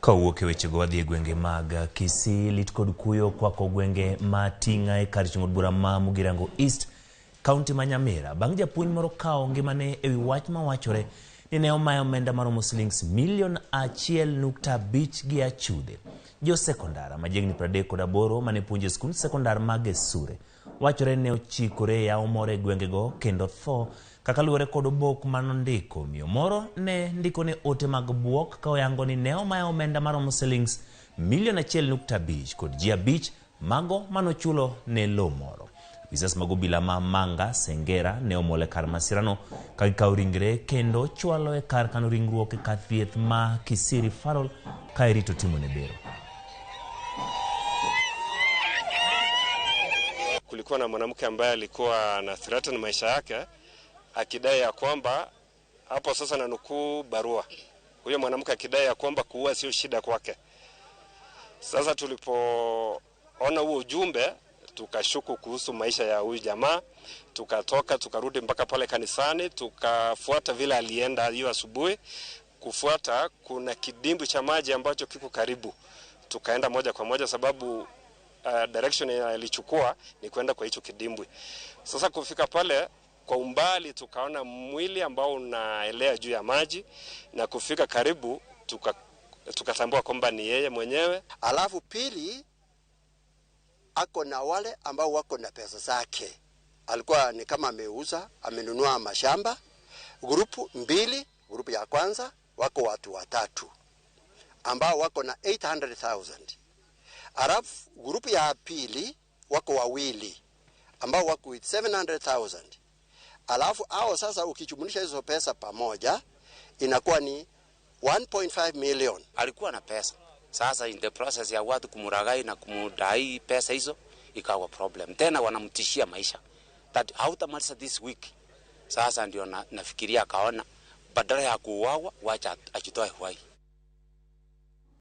Kawuok e wechego wadhi e gwenge mag Kisii, lit kod kuyo kwako gwenge ma Ting'a e kar chung' od bura ma Mugirango East, kaunti ma Nyamira, bang' japuonj moro kawo ngimane ewi wach mawachore ni ne omaye omenda maromo silings milion 1.5 gi achudhe. Jo sekondar machiegni 38 mane puonjo e skund sekondar ma Gesure wachore ni ne ochikore e yawo moro e gwengego kendo tho kaka luwore kod obok manondiko. Miyo moro ne ndikone ote mag buok ka oyango ni ne omaye omenda maromo silings milion 1.5 kod ji 5 mago manochulo ne lowo moro. Apisas mag obila ma Manga Sengera ne omol e kar masirano ka gikawo ringre kendo chwalo e kar kano ringruok e kar thieth ma Kisii Referral ka irito timone bero. Kulikuwa na mwanamke ambaye alikuwa na threaten maisha yake akidai ya kwamba hapo sasa, na nukuu barua, huyo mwanamke akidai ya kwamba kuua sio shida kwake. Sasa tulipoona huo ujumbe tukashuku kuhusu maisha ya huyu jamaa, tukatoka tukarudi mpaka pale kanisani, tukafuata vile alienda hiyo asubuhi. Kufuata kuna kidimbwi cha maji ambacho kiko karibu, tukaenda moja kwa moja sababu direction alichukua ni kwenda kwa hicho kidimbwi. Sasa kufika pale kwa umbali tukaona mwili ambao unaelea juu ya maji, na kufika karibu tukatambua kwamba ni yeye mwenyewe. Alafu pili, ako na wale ambao wako na pesa zake, alikuwa ni kama ameuza, amenunua mashamba. Grupu mbili, grupu ya kwanza wako watu watatu ambao wako na 800,000. Alafu grupu ya pili wako wawili ambao wako with 700,000. Alafu hao sasa ukijumlisha hizo pesa pamoja inakuwa ni 1.5 million. Alikuwa na pesa. Sasa in the process ya watu kumuragai na kumudai pesa hizo ikawa problem. Tena wanamtishia maisha that hautamaliza this week. Sasa ndio nafikiria akaona badala ya kuuawa wacha ajitoe uhai.